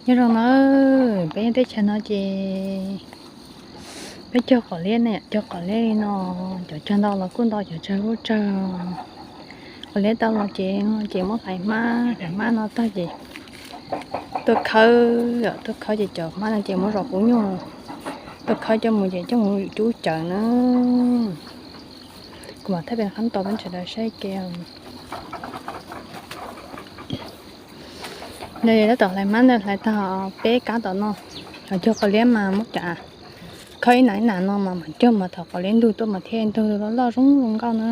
Nyob zoo na, peb nyob teb chaws no ces peb cog qos liab ne, cog qos liab li no, cov cog ntau los kuj ntau, cov tsawg kuj tsawg. Qos liab tau los ces, ces muab hlais hmab, hlais hmab no tag ces tuaj khawb, tuaj khawb ces cov hmab no ces muab zom puv nyuj, tuaj khawb coj mus ces coj mus cub cawv na. Kuv mam thaij peb qab tos peb sawv daws saib ke. Nws tab tom hlais hmab ntawd hlais tag peb kab tom no, cog qos liab mas muab cov av khawb ib nas ib nas no mas mam cog mas thaum qos liab ntug tuaj mas thiaj ntug loj loj zoo zoo nkauj na.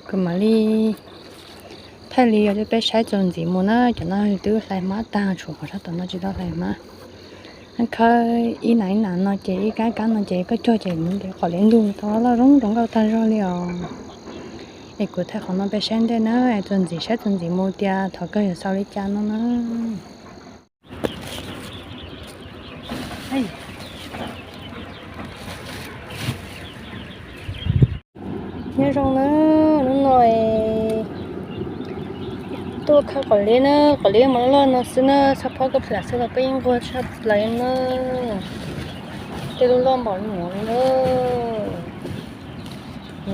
Kuv mam li thaij li yog rau peb saib txuas ntxiv mus na. Cov no twb hlais hmab tag, tshuav qhov sab tom no tsis tau hlais hmab. Khawb ib nas ib nas no ces ib kab kab no ces koj cog ces nws qos liab ntug tau loj zoo zoo nkauj tag zog li os. Es kuv thaij qhov no peb saib ntej na, txuas ntxiv saib txuas ntxiv mus tias thaum kawg yuav xaus li cas no na. Nyob zoo na, hnub no tuaj khawb qos liab na, qos liab mas loj no xwb na, txhaj phob koj plam xwb los koj yeej nquag tshaj plaws na. Tej lub loj npaum li no na.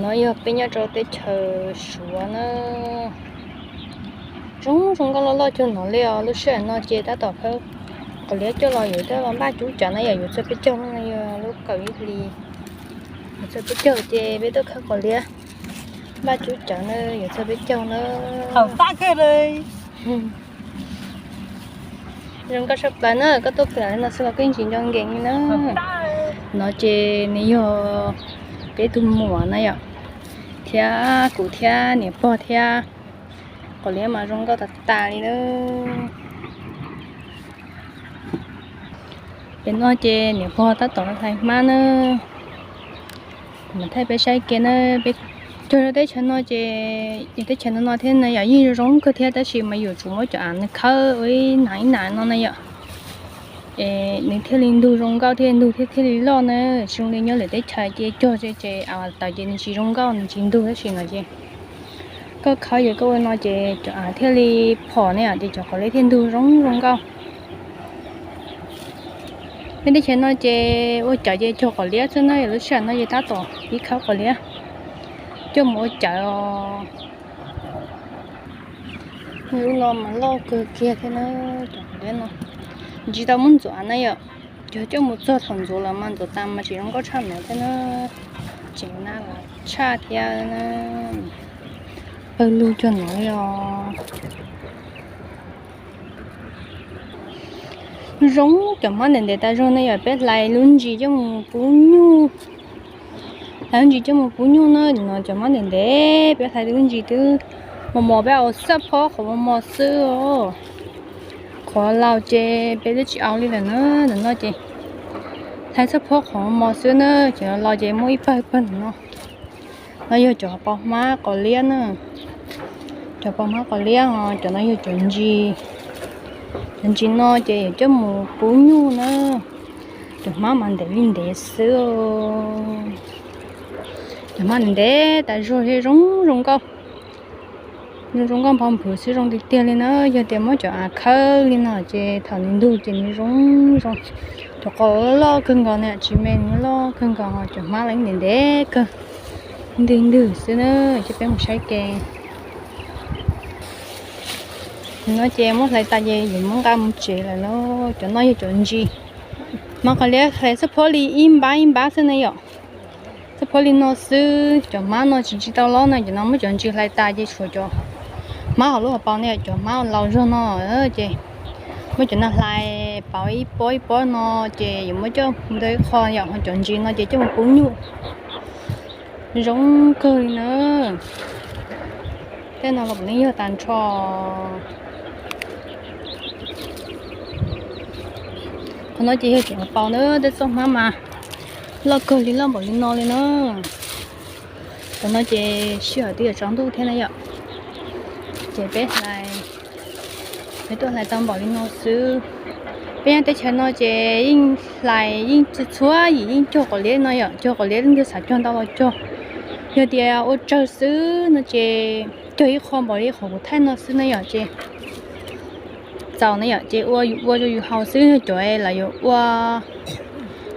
No yog peb nyob rau teb chaws Suav na. Zoo zoo nkauj loj loj cuag no li os. Lub sij hawm no ces tab tom khawb qos liab coj los yuav coj los npaj cub cawv na yom, yuav txog peb caug no yog lub kaum ib hlis. Yuav txog peb caug ces peb tuaj khawb qos liab npaj cub cawv na, yuav txog peb caug na. Zoo nkauj tshaj plaws na, koj tuaj pem no xwb los koj yeej tsis nco nkees li na. No ces nws yog peb tus muam na yom, thiab kuv thiab niam pog thiab. Qos liab mas zoo nkauj tas tas li na. Pem no ces niam pog tab tom hlais hmab na. Kuv mam thaij peb saib ke na, peb cog rau teb chaws no ces, teb chaws no no thiab na yom, yeej zoo zoo kawg thiab tab sis mas yuav tsum muab cov av nws khawb ua ib nas ib nas no na yom. Es nws thiaj li ntug zoo nkauj, thiaj ntug thiab thiaj li loj na. Tsis zoo li nyob lwm teb chaws ces cog ces av taws ces nws tsis zoo nkauj, nws tsis ntug tab sis no ces koj khawb ces koj ua no ces cov av thiaj li phom ne, ces cov qos liab thiaj ntug zoo zoo nkauj. Peb teb chaws no ces ua cawv ces cog qos liab xwb na, lub sij hawm no ces tab tom pib khawb qos liab coj mus ua cawv os. Lub no mas loj kawg kiag thiab na, cov qos liab no. Tsis tau muab ntxuav na yom, cog coj mus txog thaum ntxuav los mas ntxuav tas mas tsis zoo nkauj tshaj no thiab na. Tseem na los tshaj thiab na. Pawg lug cuag no li os. Zoo cov hmab ntev ntev tas zog na yom, peb hlais lub ntsis coj mus pub nyuj. Hlais lub ntsis coj mus pub nyuj na, no cov hmab ntev ntev peb hlais lub ntsis twb mos mos, peb ua xab phob qhov mos mos xwb os. Qhov laus ces peb twb tsis au li lawm na, ntawm no ces hlais xab phob qhov mos mos xwb na, cov laus ces muaj ib pawg pawg no. No yog cov paus hmab qos liab na. Cov paus hmab qos liab os, cov no yog cov ntsis. Cov ntsis no ces yuav coj mus pub nyuj na. Cov hmab mas ntev li ntev xwb. Cov hmab ntev tas zog thiab zoo zoo nkauj. Zoo zoo nkauj npau nphwv xwb, zoo tiag tiag li na. Yog tias muab cov av khawb li no ces thaum nws ntug ces nws zoo zoo. Cov qos loj kawg nkaus na, tsis me, nws loj kawg nkaus, cov hmab los ntev ntev kawg. Ntwg ntwg xwb na, ces peb mus saib ke. No ces muab hlais tas ces yuav muab nqa mus tsev lawm lauj. Cov no yog cov ntsis. Hmab qos liab hlais xab phob li ib npab ib npab xwb na yom. Xab phob li no xwb, cov hmab no tsis tsis tau lob na, cov no muab cov ntsis hlais tas ces tshuav cov hmab hauv lub hauv paus ne, cov hmab laus zog no ces muab cov no hlais pauv ib pob ib pob no ces yuav muab coj mus rau ib qho yom, ho cov ntsis no ces coj mus pub nyuj. Zoo kawg li na. Tej no los puav leej yog tag nrho. Qhov no ces yog cov hauv paus na, tej txoj hmab mas loj kawg li, loj npaum li no li na. Qhov no ces sij hawm twb yuav tsaus ntuj thiab na yom. Ces peb hlais, peb tuaj hlais tau npaum li no xwb. Peb nyob teb chaws no ces yeej hlais yeej txhua yim yeej cog qos liab no yom, cog qos liab leej twg xav cog ntau los cog. Yog tias ua tsawg xwb no ces cog ib qho npaum li qhov kuv thaij no xwb na yom ces tau na yom, ces ua yus ua rau yus haus xwb, cov lawv yuav ua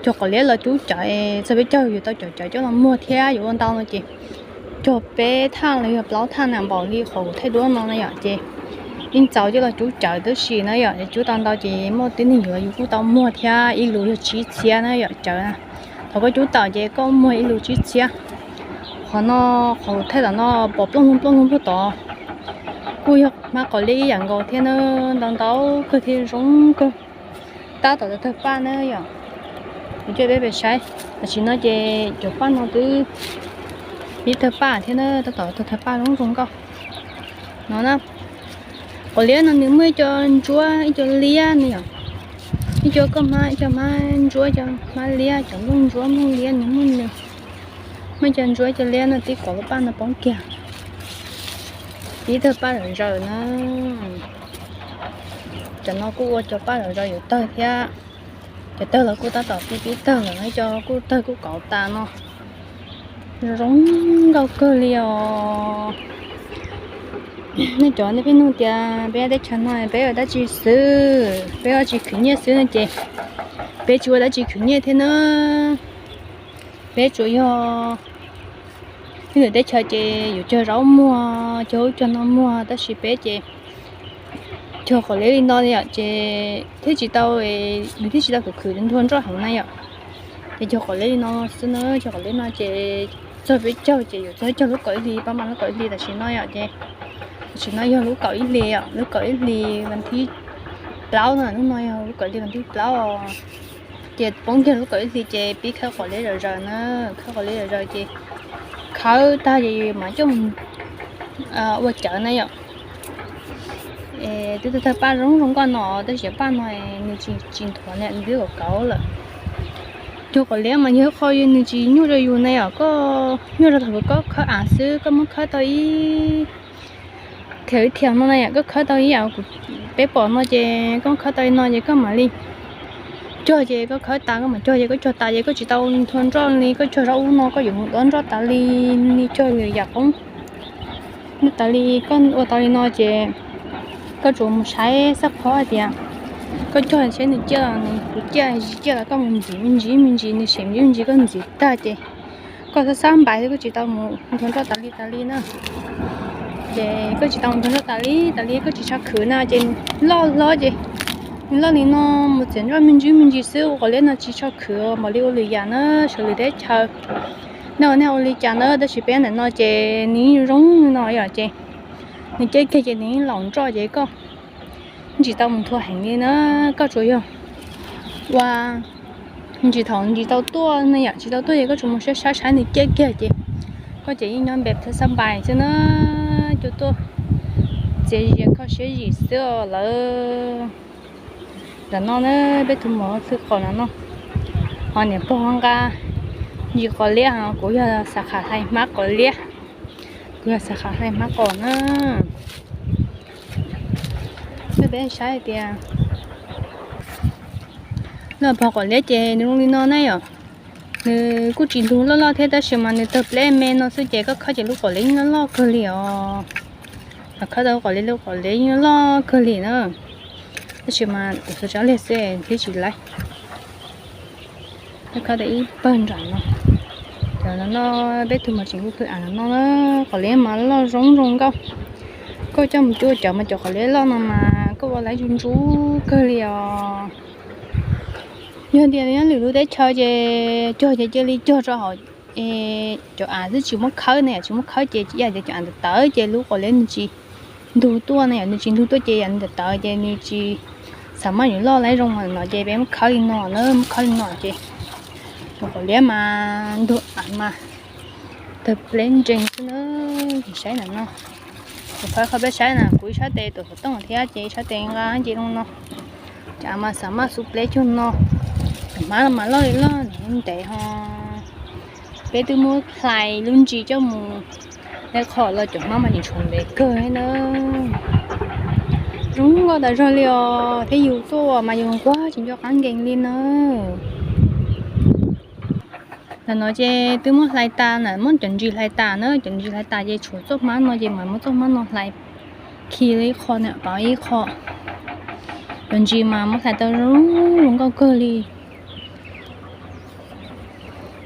cog qos liab los cub cawv, txog peb caug yus tau cov cawv coj los muag thiab, yuav ua ntau no ces cog peb thaj los yog plaub thaj na npaum li qhov kuv thaij duab no na yom, ces yeej txaus coj los cub cawv tab sis na yom, cub tau ntau ces muaj tib neeg yuav yus kuj tau muag thiab, ib lus yog tsib txhiab na yom cawv na. Thaum koj cub tau ces koj muag ib lus tsib txhiab. Qhov no, qhov kuv thaij tom no pom plooj loo plooj loo puag tod, kuj yog hmab qos liab ib yam nkaus thiab na, ntau ntau kawg thiab zoo kawg. Tab tom tawg paj na yom, kuv coj peb pem saib. Tam sim no ces cov paj no twb pib tawg paj thiab na, tab tom tawg paj zoo zoo nkauj no na. Qos liab no nws muaj ib co ntsuab ib co liab no yom, ib co koj hmab ib co hmab ntsuab, ib co hmab liab, cov nplooj ntsuab nplooj liab nws muaj nws, muaj ib co ntsuab ib co liab no tib kom lub paj no poob kiag. Pib tawg paj zom zaws na. Cov no kuj ua cov paj zom zaws yuav tawg thiab. Cov tawg los kuj tab tom pib pib tawg lawm, ib co kuj tawg kuj kauv tas no. Zoo nkauj kawg li os. Nej cov nej pheej nug tias peb teb chaws no peb ua dab tsi xwb, peb ua tsis khwv nyiaj xwb no ces peb tsis ua dab tsi khwv nyiaj thiab na. Peb tsuas yog peb lwm teb chaws ces yuav cog zaub muag, cog ub cog no muag, tab sis peb ces cog qos liab li no yom, ces thiaj tsis tau, nws thiaj tsis tau khwv khwv nthua nroj heev na yom. Ces cog qos liab li no xwb na, cog qos liab no ces txog peb caug ces yuav txog caug lub kaum ib hlis, pab mam lub kaum ib hlis tam sim no yom, ces tam sim no yog lub kaum ib hlis yom, lub kaum ib hlis vas thib plaub na, hnub no yog lub kaum ib hlis vas thib plaub. Ces poob kiag lub kaum ib hlis ces pib khawb qos liab zom zaws na, khawb qos liab zom zaws ces khawb tag ces mam coj mus ua cawv na yom. Twb tawg tawg paj zoo zoo nkauj no tab sis paj no nws tsis nthuav na, nws twb kauv kauv lawm. Cog qos liab mas yog ib qho nws tsis nyuaj rau yus na yom, koj nyuaj rau thaum koj khawb av xwb, koj muab khawb tau ib thiam ib thiam no na yom, koj khawb tau ib yam peb pom no ces koj khawb tau li no ces koj mam li cog ces koj khawb tas koj mam cog ces koj cog tas ces koj tsis tau nthua nroj li, koj cog zaub ub no koj yuav mus dob nroj tas li, li cog lwm yam qoob. Nroj tas li koj ua tau li no ces koj tsuas mus saib xab phob hais tias koj cog saib nws ciaj, nws kuv ciaj tsis ciaj los koj mus ntxiv me ntsis me ntsis, nws seem me ntsis me ntsis koj ntxiv tag ces koj xab xab npais xwb, koj tsis tau mus nthua nroj tas li tas li na. Ces koj tsis tau mus nthua nroj tas li tas li, koj tsis tshua khwv na ces loj hlob ces nws loj li no mus txiav nroj me ntsis me ntsis xwb, ua qos liab no tsis tshua khwv npaum li ua lwm yam na, sawv lwm teb chaws. Nej ua nej ua li cas na, tab sis peb ntawm no ces nws yeej zoo li no yom, ces nws ciaj kiag ces nws yeej laum nroj ces koj tsis tau mus nthua heev li na, koj tsuas yog ua ntsis thaum ntsis tau tuaj na yom, tsis tau tuaj ces koj tsuas mus saib saib saib nws ciaj kiag ces koj ces yeej nyob npe xab xab npais xwb na, cua tuaj txiav zias kho siab zim xwb os lawm. Ntawm no na peb tus muam hlwb qos no no, ho niam pog nqa ntsis qos liab, kuv yog xav khav hlais hmab qos liab, kuv yog xav khav hlais hmab qos na. Peb saib hais tias lub pog qos liab ces nws zoo li no na yom. Nws kuj tsis ntug loj loj thiab tab sis mas nws tawg pleb me no xwb ces koj khawb ces lub qos liab yeej loj loj kawg li os. Khawb tau qos liab, lub qos liab yeej loj kawg li na. Tab sis mas kuv xav tsav liag xwb thiab tsis laib. Khawb tau ib pawg nram no. Cov no no peb tus muam tseem hlwb av no na, qos liab mas loj zoo zoo nkauj. Koj coj mus cua cawv mas cov qos liab loj no mas koj ua laib ntsuj ntsuj kawg li os. Yog tias nyob lwm lub teb chaws ces cog ces cia li cog rau hauv cov av xwb tsis muab khawb na, tsis muab khawb ces ib yam tias cov av ntawd tawv ces lub qos liab nws tsis ntug tuaj na, yog nws tsis ntug tuaj ces yam ntawd tawv ces nws tsis xam maj yuav loj laib zoo no ces peb muab khawb li no na, muab khawb li no ces cov qos liab mas ntug av mas tawg pleb nrees xwb na. Saib ntawm no, kuv qhov peb saib na, kuv ib sab tes tuam xov tooj thiab ces ib sab tes nqa ces zoo no. Ces av mas xam maj xub pleb cuag no. Cov hmab los mas loj li loj ntev ho. Peb twb muab hlais lub ntsis coj mus hlais qhov los cov hmab mas tseem tshuav ntev kawg na. Zoo nkauj tas zog li os, thiab yus tuaj mas yus nquag tsis nco qab nkees li na. Ntawm no ces twb muab hlais tas na, muab cov ntsis hlais tas na, cov ntsis hlais tas ces tshuav txoj hmab no ces mam muab txoj hmab no hlais khi li ib qho na, pauv ib qho. Cov ntsis mas muab hlais tau zoo zoo nkauj kawg li.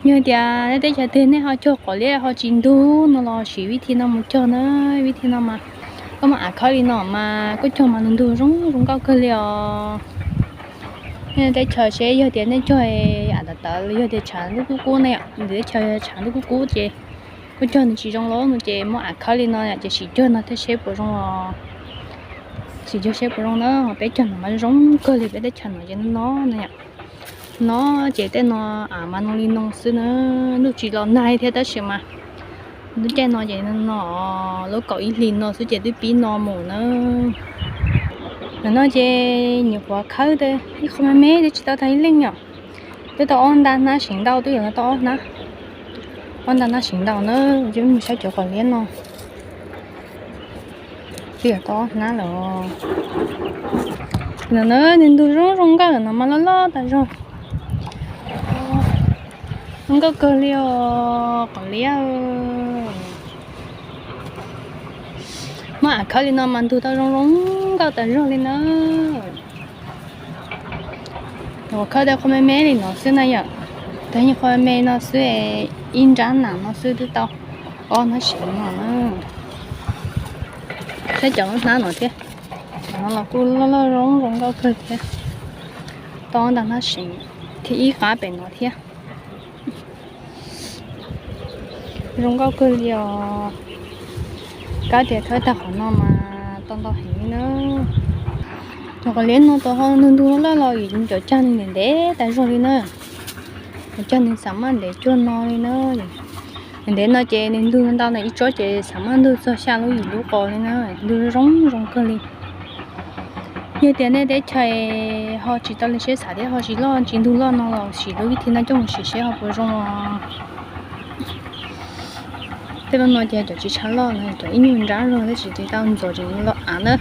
Yog tias nej teb chaws twg nej ho cog quav liab ho tsis ntug no los siv vib thi no mus cog na. Vib thi no mas koj muab av khawb li no mas koj cog mas nws ntug zoo zoo nkauj kawg li os. Nej teb chaws seb yog tias nej cog av tawv tawv los yog tias tshav ntuj kub kub ne, nws teb chaws tshav ntuj kub kub ces koj cog nws tsis zoo los no ces muab av khawb li no ces sim cog no thiaj seb puas zoo os. Sim cog seb puas zoo na, peb cog no mas zoo kawg li, peb teb chaws no ces no no no ces tej no av mas no li no xwb na, ntuj tsis los nag thiab tab sis mas lub caij no ces no no lub kaum ib hlis no xwb ces twb pib no mus na. Ntawm no ces nyuam qhuav khawb ib qho me me twb tsis tau tag ib leej yom. Twb tau ob nta hnab seev ntau, twb yuav tau ob hnab, ob nta hnab seev ntau na. Ces mus saib cov quav liab no twb yuav tau ob hnab lawm. Ntawm no nws ntug zoo zoo nkauj, no mas loj loj tas zog. Zoo nkauj kawg li os quav liab. Muab av khawb li no mas ntug tau zoo zoo nkauj tas zog li na. Uas khawb tau qhov me me li no xwb na yom, tag nyuag qhov me no xwb, ib nrab nam no xwb twb tau ob hnab seev no na. Saib cov lub hnab no thiab, cov no los kuj loj loj zoo zoo nkauj kawg thiab. Tau ntau hnab seev thiab ib qab pem no thiab. Zoo nkauj kawg li os. Kab tias khawb tag qhov no mas tau ntau heev li na. Cov quav liab no tau ho nws ntug loj loj los vim cov cag nws ntev ntev tas zog li na. Cov cag nws xam maj ntev cuag no li na. Ntev ntev no ces nws ntug ntau na, ib tsob ces xam maj ntug txog xya lub yim lub qos li na, ntug zoo zoo kawg li. Yog tias nej teb chaws ho tsis tau li siab xav thiab ho tsis loj tsis ntug loj no los siv lub vib thi no coj mus siv seb ho puas zoo os. Tej lub no ces cov tsis tshaj loj no, cov ib nyuag nrab zog thiab tsis tau ntxuav tseem loj av na.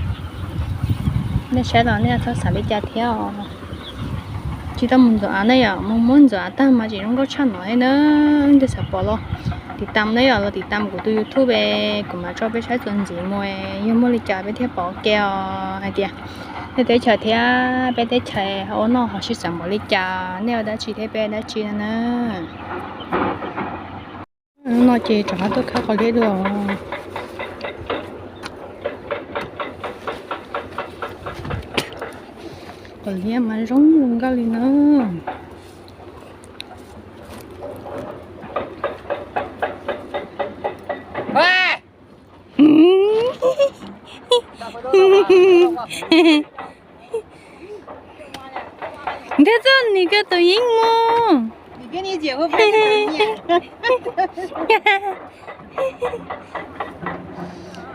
Nej saib los nej txhob xav li cas thiab os. Tsis tau mus ntxuav av na yom, mus muab ntxuav av tag mas tseem zoo nkauj tshaj no thiab na. Leej twg xav pom los tiv tam na yom, los tiv tam kuv tus YouTube, kuv mam tso peb saib txuas ntxiv mus, yog muaj li cas peb thiaj pom ua ke os. Hais tias nej teb chaws thiab peb teb chaws ua noj ho sib xav npaum li cas, nej ua dab tsi thiab peb ua dab tsi no na. No ces rov qab tuaj khawb quav liab dua. Quav liab mas zoo zoo nkauj li na. Ntiag txoj nim kawg tus yeej mus.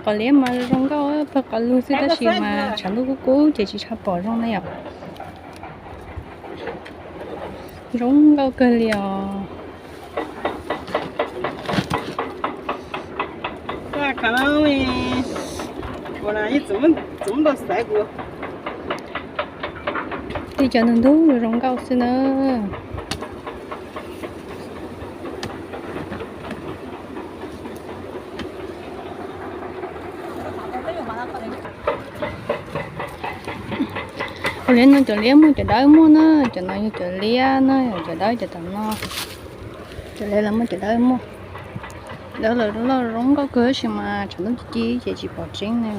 Quav liab mas zoo nkauj pawg quav lug xwb tab sis mas tshav ntuj kub kub ces tsis tshua pom zoo na yom. Zoo nkauj kawg li os. Tej cov ntug ntug zoo nkauj xwb na. Ua li no cov liab muaj cov dawb muaj na, cov no yog cov liab na, cov dawb cov tom no. Cov liab los muaj cov dawb muaj. Dawb lawm loj zoo nkauj kawg tab sis mas tshav ntuj ci ci ces tsis pom tseeb ne.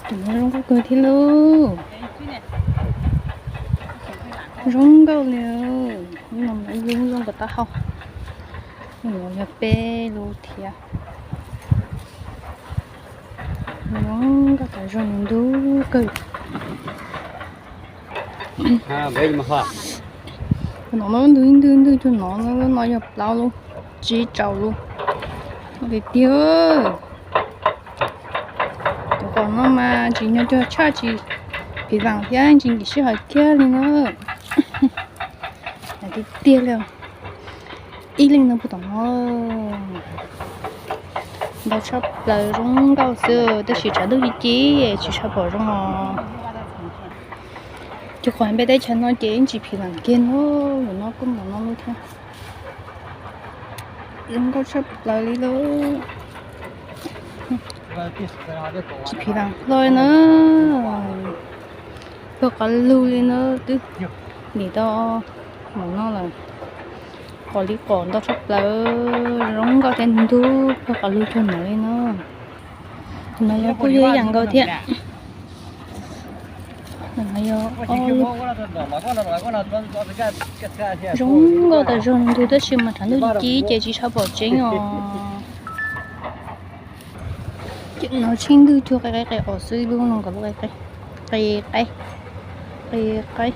Cov no zoo nkauj kawg thiab lauj. Zoo nkauj li. Ib lub zoo nkauj taub hau. Ib lub yog peb lub thiab. Zoo nkauj tas zog, nws ntug kawg. No ntug ntug ntug cuag no, no yog plaub lub, tsib rau lub. Tiag tiag. Cov qos no mas tsis nyob cuag tshaj, tsis phiv vam thiab tsis nkim sij hawm kiag li na. Tiag tiag li. Ib leeg no puag tom no. Ntau tshaj plaws, zoo nkauj xwb tab sis tshav ntuj ci ci tsis tshua pom zoo os. Cov qos peb teb chaws no ces yeej tsis phiv vam kiag no, lub no kuj npaum no thiab. Zoo nkauj tshaj plaws li lauj. Tsis phiv tas hlo li na. Pawg qas lug li na, twb nim tau mus no lawm. Qos li qos ntau tshaj plaws, zoo nkauj thiab ntug, pawg qas lug cuag no li na. Tus no yog kuj yog ib yam nkaus thiab. Zoo nkauj tas zog, ntug tab sis mas tshav ntuj ci ces tsis tshua pom tseeb os. Ces no tsheej ntwg cuag qe qe qe os xwb, lub no nkawd lub qe qe, qe qe,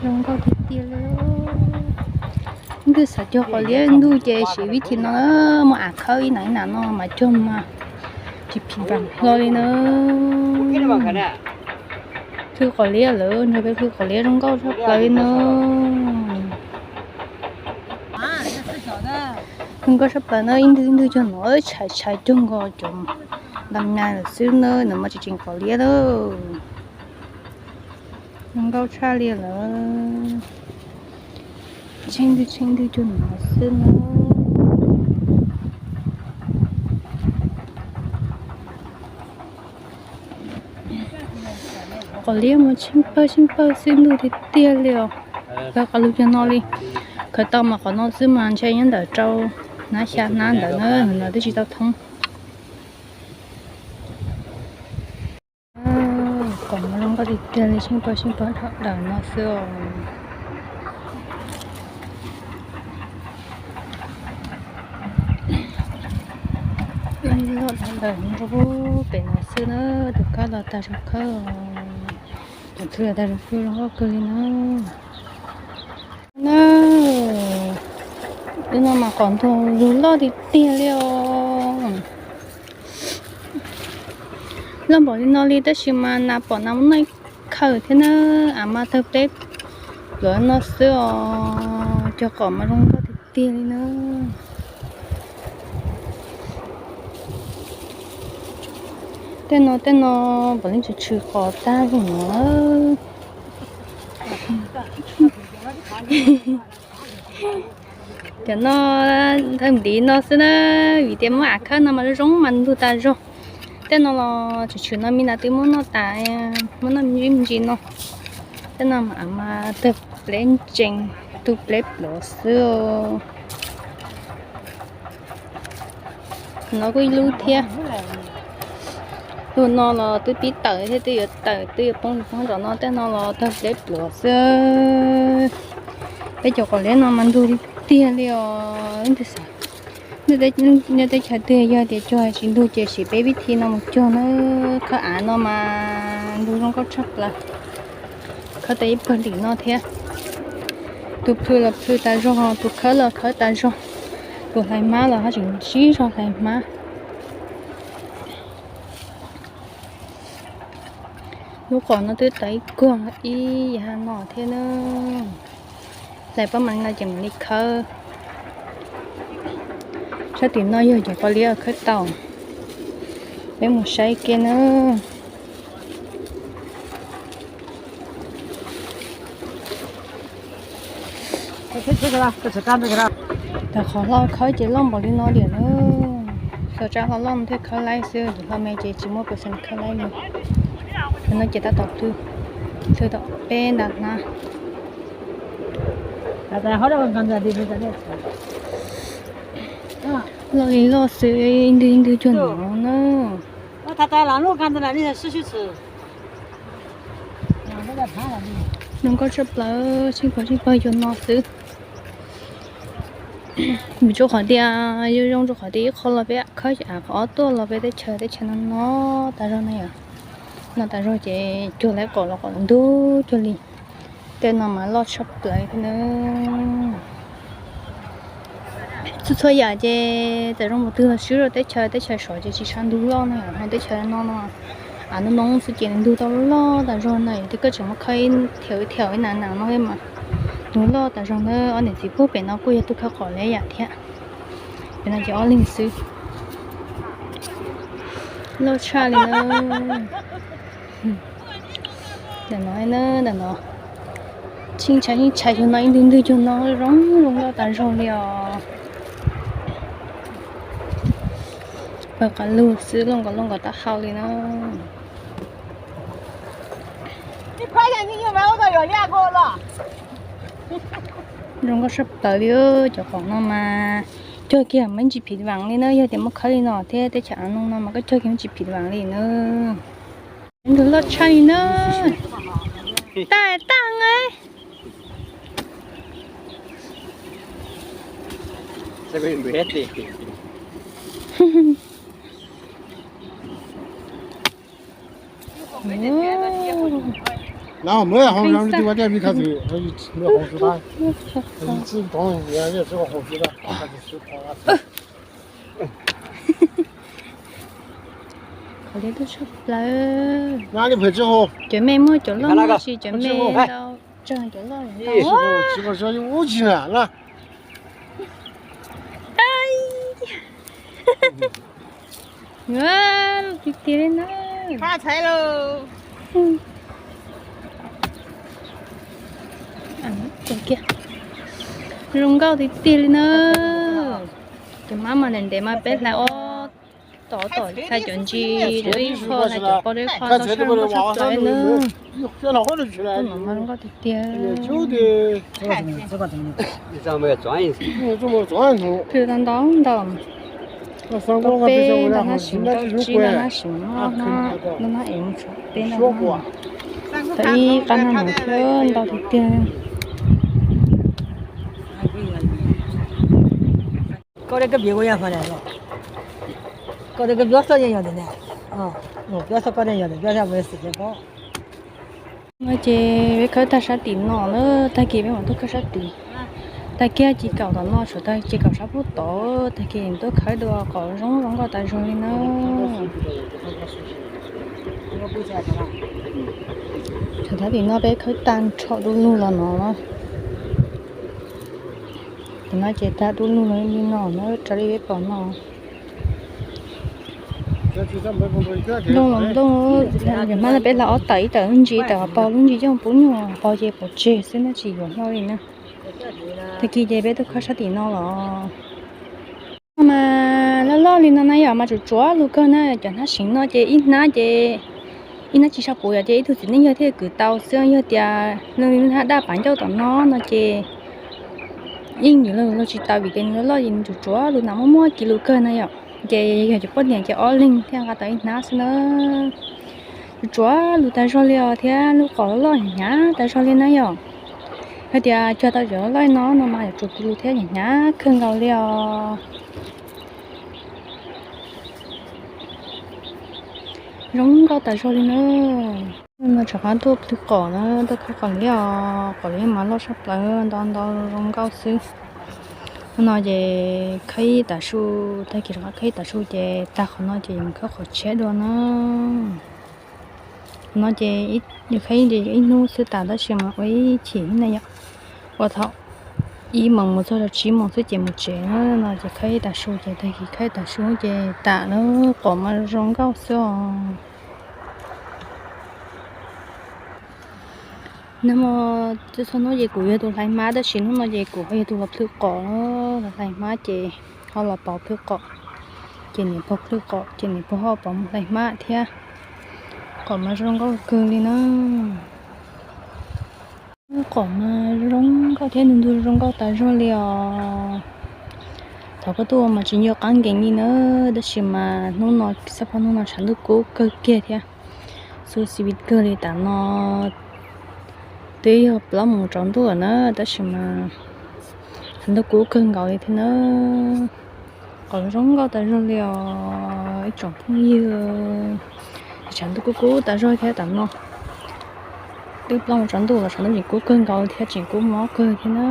zoo nkauj tiag tiag li. Ntwg xav cuag qos liab ntug ces siv vib thim no, muab av khawb ib nam ib nam no mas cuag mas tsis phiv tas hlo li na. Plhws qos liab lawm, nrog peb plhws qos liab zoo nkauj tshaj plaws li na. Zoo nkauj tshaj plaws na, ib ntwg ib ntwg cuag no, tshais tshais cuag nkaus cov ntas nas lawm xwb na, nws mas tsis tseem qos liab lawm. Zoo nkauj tshaj li lawm. Tsheej ntwg tsheej ntwg cuag no xwb na. Qos liab mas tsheej pawg tsheej pawg xwb, ntug tiag tiag li os. Pawg qas lug cuag no li. Khawv tau mas qhov no xwb mas ntshe nyob ntawm rau hnab xya hnab ntawd na, no twb tsis tau thoob. Qos mas zoo nkauj tiag tiag li, tsheej pawg tsheej pawg dhau ntawm no xwb os. Loj dhau ntawm no rau pem no xwb na, tus khawb los tag zog khawb, tus plhws los tag zog plhws, zoo nkauj kawg li na. Na, tus no mas qos ntug lug loj tiag tiag li os. Loj npaum li no li tab sis mas nas pom nas muaj noj khawm thiab na, av mas tawg pleb pluav no xwb os, cog qos mas zoo nkauj tiag tiag li na. Tej no tej no puav leej tshwm tshwm qos tag li no. Cov no thawj ntiv no xwb na, vim tias muab av khawb no mas zoo zoo mas ntug tas zog. Tej no los tshwm tshwm no me nas twb muab noj tas, muab noj me ntsis me ntsis no. Tej no mas av mas tawg pleb ntsees, tu pleb pluav xwb. No kuj ib lub thiab. Tus no los twb pib tawm thiab, twb yuav tawm twb yuav poob poob zom no, tej no los tawg pleb pluav xwb. Peb cov qos liab no mas ntug tiag tiag li os. Nej teb chaws twg yog tias cog tsis ntug ces siv peb vib thim no mus cog na. Khawb av no mas ntug zoo nkauj tshaj plaws. Khawb tau ib pawg ntim no thiab. Tus plhws los plhws tas zog, tus khawb los khawb tas zog, tus hlais hmab los haj tseem sib zog hlais hmab. Lub qos no twb tau ib kuag ib yam no thiab na. Hlais pab mam li no ces mam li khawb. Sab tim no yog cov qos liab khawb tau. Peb mus saib kiag na. Tag qhov hlau khawb ces loj npaum li no diam na. Txog tsab hlau loj no thiaj khawb laib xwb, cov hlau me ces tsis muaj pes xees khawb laib li. Cov no ces tab tom plhws, plhws tau peb nta hnab. Loj li loj xwb, ib ntwg ib ntwg cuag no na. Zoo nkauj tshaj plaws, tsheej pawg tsheej pawg cuag no xwb. Vim rau qhov tias, zoo rau qhov tias ib qho los peb khawb av, qhov ob tuaj los peb teb chaws, teb chaws no no tas zog na yom. No tas zog ces cuag lawv qos los qos ntug cuag li. Tej no mas loj tshaj plaws thiab na. Txhua txhua yam ces txawm zoo mus twg los swb rau teb chaws, teb chaws sov ces tsis sab ntug loj na yom, ho teb chaws no no, av no no xwb ces nws ntug tau loj tas zog na, yog tias koj tseem muab khawb ib thiaum ib thiaum ib nam nam no mas ntug loj tas zog na. Ob niam txiv puag pem no kuj yog tuaj khawb qos li ib yam thiab. Pem no ces ob leeg xwb. Loj tshaj li na. Ntawm no na, ntawm no. Tsheej tshav tsheej tshav cuag no, ib ntwg ntwg cuag no, zoo zoo nkauj tas zog li os. Pawg qas lug xwb, looj nkaus looj nkaus taub hau li na. Zoo nkauj sab plaws li, cov khoom no mas cog kiag mas tsis phiv vaam li na, yog tias muaj khawb li no thiab teb chaws Av Noog no mas koj cog kiag tsis phiv vaam li na. Ntug loj tshaj li na. Tag tag na. Qhov li tub tshaj plaws. Cov me muaj cov loj muaj tsis, cov me ntau tsawg cov loj ntau. Tiag tiag li na. Zoo nkauj tiag tiag li na. Cov mab mas ntev ntev mas peb hlais ob tom tom hlais cov ntsis rau ib qho, hlais cov pov rau ib qho, ntau tshaj, zoo nkauj tshaj plaws na. Tuaj mas zoo nkauj tiag tiag. Plhws tau ntau ntau. Tuaj peb ntau hnab sim, ntau tsib ntau hnab sim, ob hnab, ntau hnab es mus tshuav peb ntau hnab. Tau ib qab hnab no thiab ntau tiag tiag. No ces peb khawb tag sab tim no na, tag kis peb mam tuaj khawb sab tim. Tag kiag ces kaum tom no, tshuav tag ces kaum sab pub tod, tag kis tuaj khawb dua qhov zoo zoo nkauj tas zog li na. Tshuav tag tim no peb khawb tag nrho du lug los no. Tim no ces tag du lug los li no na, raws li peb pom no. Nplooj los nplooj, hmab no peb hlais ob tawm, ib tawm lub ntsis, ib tawm hauv paus, lub ntsis coj pub nyuj, hauv paus ces pov tseg xwb na, tsis yuav hlo li na. Tag kis ces peb tuaj khawb sab tim no los. Mas loj loj li no na yom, mas tsuas tsuav lug kawg na, cov hnab sim no ces ib hnab ces ib hnab tsis sau puv yom, ces ib tug txiv neej yawg thiaj kwv tau xwb, yog tias nws hnab daj pav ncauj tom no no ces yeej yuav lug tsis tau vim tias nws loj loj ces nws tsuas tsuav lug na, muaj muaj kiv lus kawg na yom. Ces yog cov poj niam ces ob leeg thiaj nqa tau ib hnab xwb na. Tsuas tsuav lug tas zog li os, thiab lub qos loj loj hnyav tas zog li na yom. Yog tias cog tau cov loj loj no no mas yuav tsum kiv lus thiab hnyav kawg nkaus li os. Zoo nkauj tas zog li na. No rov qab tuaj plhws qos na, tuaj khawb qos liab os, qos liab mas loj sab plaws, ntau ntau zoo nkauj xwb. Hnub no ces khawb ib tav su, tag kis rov qab khawb ib tav su ces tag qhov no ces yuav mus khawb qhov tshiab dua na. Qhov no ces yus khawb ib hnub xwb tas tab sis mas ua ib chim na yom, ua thaum ib moos mus txog rau tsib moos xwb ces mus tsev na. No ces khawb ib tav su ces tag kis khawb ib tav su ces tas lawm, qos mas zoo nkauj xwb os. Nag hmo txhua hnub ces kuv yog tus hlais hmab tab sis hnub no ces kuv ho yog tus los plhws qos, los hlais hmab ces ho los pauv plhws qos, ces niam pog plhws qos ces niam pog ho pauv mus hlais hmab thiab. Qos mas zoo nkauj kawg li na. Qos mas zoo nkauj thiab nws ntug zoo nkauj tas zog li os. Thaum koj tuaj ua mas tsis nco qab nkees li na, tab sis mas hnub no xab phob hnub no tshav ntuj kub kawg kiag thiab, xub xi vis kawg li. Tam no twb yog plaub moos tsaus ntuj lawm na, tab sis mas tshav ntuj kub kawg nkaus li thiab na. Qos zoo nkauj tas zog li os ib tsoom phooj ywg. Tshav ntuj kub kub tas zog thiab tam no. Twb plaub moos tsaus ntuj los tshav ntuj tseem kub kawg nkaus thiab, tseem kub mob kawg thiab na.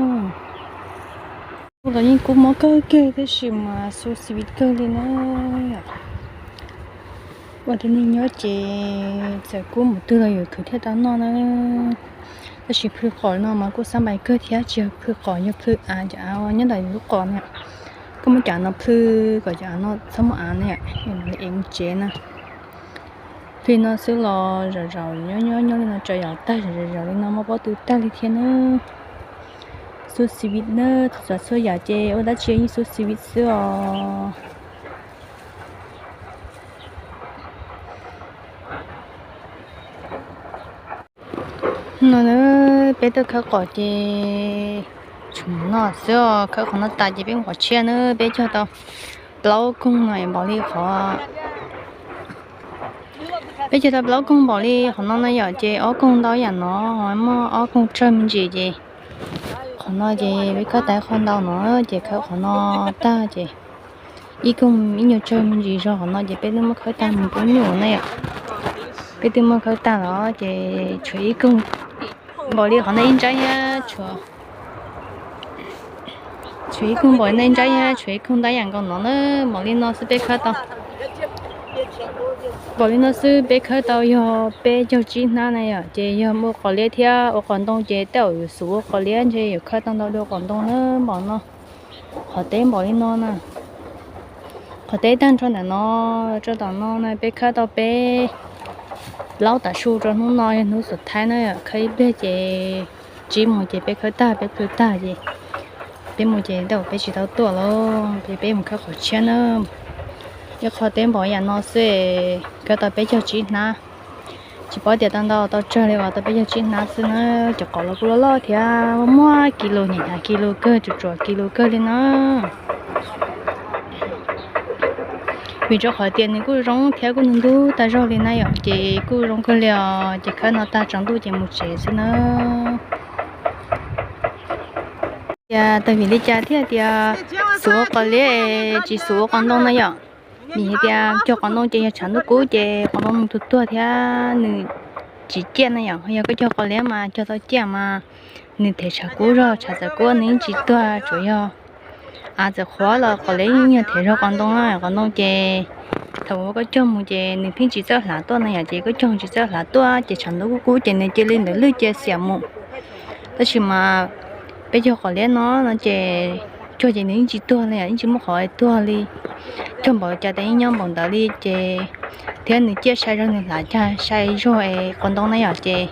Los yeej kub mob kawg kiag tab sis mas xub xi vis kawg li na. Ua tus neeg nyob ces txawm kub mus twg los yuav khwv thiaj tau noj na. Tab sis plhws qos no mas kuj xab npais kawg thiab, tsis yog plhws qos, yog plhws av, cov av nyob ntawm yus lub qos na. Koj muab cov av no plhws kom cov av no txhob muaj av na, es mus tsev na. Plhws no xwb los zaum zaum nyob nyob nyob li no tso yam tag, zaum zaum li no muaj pob tw tag li thiab na. Xub xi vis na, txhua txhua yam ces ua dab tsi yeej xub xi vis xwb os. No na, peb tuaj khawb qos ces tsuas noj xwb os. Khawb qhov no tas ces peb mus qhov tshiab na. Peb cog tau plaub koog no npaum li qhov, peb cog tau plaub koog npaum li qhov no na yom, ces ob koog ntau yam no, muaj ob koog tsawg me ntsis ces qhov no ces peb khawb tau qhov ntau no ces khawb qhov no tag ces ib koog ib nyuag tsawg me ntsis zog qhov no ces peb twb muab khawb tag mus pub nyuj na yom. Peb twb muab khawb tag los ces tshuav ib koog npaum li qhov no ib nrab thiab, tshuav ib koog npaum li no ib nrab thiab, tshuav ib koog ntau yam nkaus no na. Npaum li no xwb peb khawb tau, npaum li no xwb peb khawb tau yog peb caug tsib hnab na yom. Ces yog ua qos liab thiab ua qos ntoo ces tej zaum yuav xub ua qos liab ntshe yuav khawb tau ntau dua qos ntoo na. Npaum no qhov teb npaum li no na. Qhov teb tag nrho ntawm no rau tom no na peb khawb tau peb plaub tas su rau hnub no yog hnub xus thaib na. Khawb ib pliag ces tsib moos ces peb khawb tag, peb plhws tag ces peb mus ces tej zaum peb tsis tau tuaj lawm ces peb mus khawb qhov tshiab na. Ib qho teb npaum yam no xwb, khawb tau peb caug tsib hnab. Tsis paub tias tau ntau tau tsawg li os, tau peb caug tsib hnab xwb na. Cov qos los kuj loj loj thiab, muaj kis lus, hnyav hnyav kis lus kawg, tsuam tsuam kis lus kawg li na. Vim rau qhov tias nws kuj zoo thiab kuj ntub ntub tag zog li na yom, ces kuj zoo kawg li os. Ces khawb no tag tsaus ntuj ces mus tsev xwb na. Tias tag vim li cas thiaj tias xub ua qos liab es tsis xub ua qos ntoo na yom? Vim hais tias cog qos ntoo ces yog tshav ntuj kub ces qos ntoo nws tuag tuag thiab nws tsis ciaj na yom. Yog koj cog qos liab mas cog tau ciaj mas nws them tshav kub zog, tshav txawv kub nws yeej tsis tuag, tsuas yog av txawm qhuav los qos liab yeej yog them zog qos ntoo na. Qos ntoo ces thaum uas koj cog mus ces nws pheej tsis txawj hlav tuaj na yom, ces koj cog tsis txawj hlav tuaj ces tshav ntuj kub kub ces nws cia li ntawd lwj cia xiam mus. Tab sis mas peb cog qos liab no no ces cog ces nws yeej tsis tuag li, yeej tsis muaj qhov tuag li. Cog npaum cas ces yeej nyob npaum ntawd li ces, thiab nws ciaj sai zog nws hlav cag sai zog es qos ntoo na yom. Ces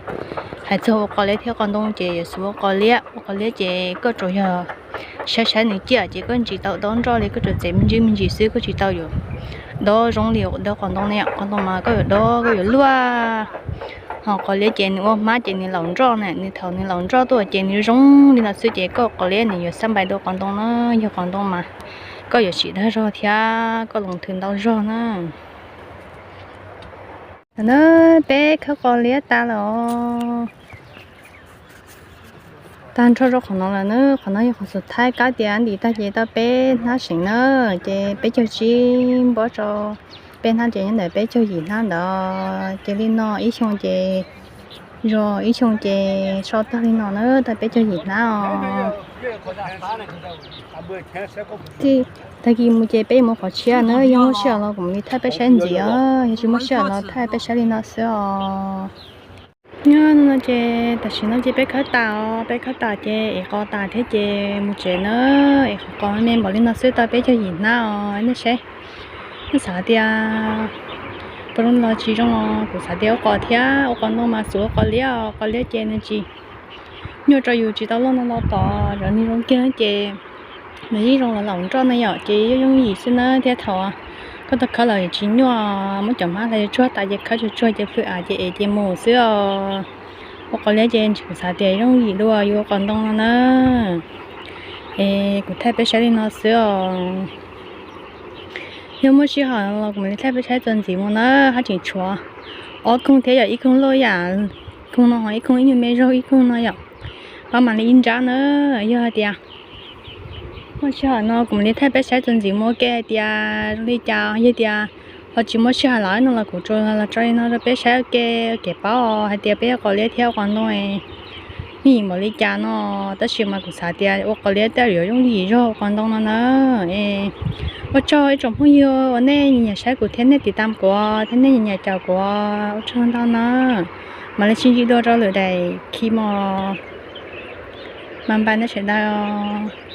hais txog ua qos liab thiab qos ntoo ces yuav xub ua qos liab. Ua qos liab ces koj tsuas yog saib saib nws ciaj ces koj tsis tau dob nroj li, koj tsuas txev me ntsis me ntsis xwb, koj tsis tau yuav dob zoo li dob qos ntoo na yom. Qos ntoo mas koj yuav dob koj yuav luaj. Ho qos liab ces nws ua hmab ces nws laus nroj na, nws thaum nws laus nroj tuaj ces nws zoo li no xwb ces koj qos liab nws yuav xab npais dua qos ntoo na. Yog qos ntoo mas koj yuav siv dag zog thiab koj loos thwm ntau zog na. Thaum no peb khawb qos liab tas lawm os. Tag nrho rau qhov no lawm na, qhov no yog qhov xus thaib, kab tias ntim tag ces tau peb hnab seem na, ces peb caug tsib npuab rau peb hnab ces nyob ntawm peb caug yim hnab ntawd. Ces li no ib xyoo ces, zog ib xyoo ces so tag li no na, tau peb caug yim hnab os. Tag kis mus ces peb mus qhov tshiab na, yog muaj sij hawm los kuv mam li thaij peb saib ntxiv os, yog tsis muaj sij hawm los thaij peb saib li no xwb os. Nyob no ces tam sim no ces peb khawb tas os, peb khawb tas ces ev qos tas thiab ces mus tsev na, ev qos qos me me npaum li no xwb tau peb caug yim hnab os. Nej saib, nej xav tias puas zoo los tsis zoo os? Kuv xav tias ua qos thiab ua qos ntoo mas xub ua qos liab os, qos liab ces nws tsis nyuaj rau yus tsis tau loj no los tom, yog nws zoo kiag ces nws yeej zoo los laus nroj na yom, ces yooj yooj yim xwb na. Thiab thaum koj tau khawb los tsis nyuaj, muab cov hmab hlais tsuag tas ces khawb tsuag tsuag ces plhws av ces ev ces mus xwb os. Ua qos liab ces kuv xav tias yooj yim dua yus ua qos ntoo no na. Es kuv thaij peb saib li no xwb os. Yog muaj sij hawm los kuv mam li thaij peb saib txuas ntxiv mus na, haj tseem tshuav ob koog thiab, yog ib koog loj yam koog no ho ib koog ib nyuag me zaug ib koog no yom. Pab mam li ib nrab na, yog hais tias muaj sij hawm no kuv mam li thaij peb saib txuas ntxiv mus ua ke hais tias zoo li cas. Yog tias ho tsis muaj sij hawm lawm no los kuv tsuas los tso li no rau peb saib ua ke, ua kev paub hais tias peb ua qos liab thiab ua qos ntoo yooj yim npaum li cas no. Tab sis mas kuv xav tias ua qos liab tej zaum yuav yooj yim zog ua qos ntoo no na. Ua tsaug ib tsoom phooj ywg uas nej nyiam saib kuv thiab nej tiv tam kuv thiab nej nyiam caum kuv, ua tsaug ntau na. Mam li sib ntsib dua rau lwm daim khi mos, mas npaj nej sawv daws.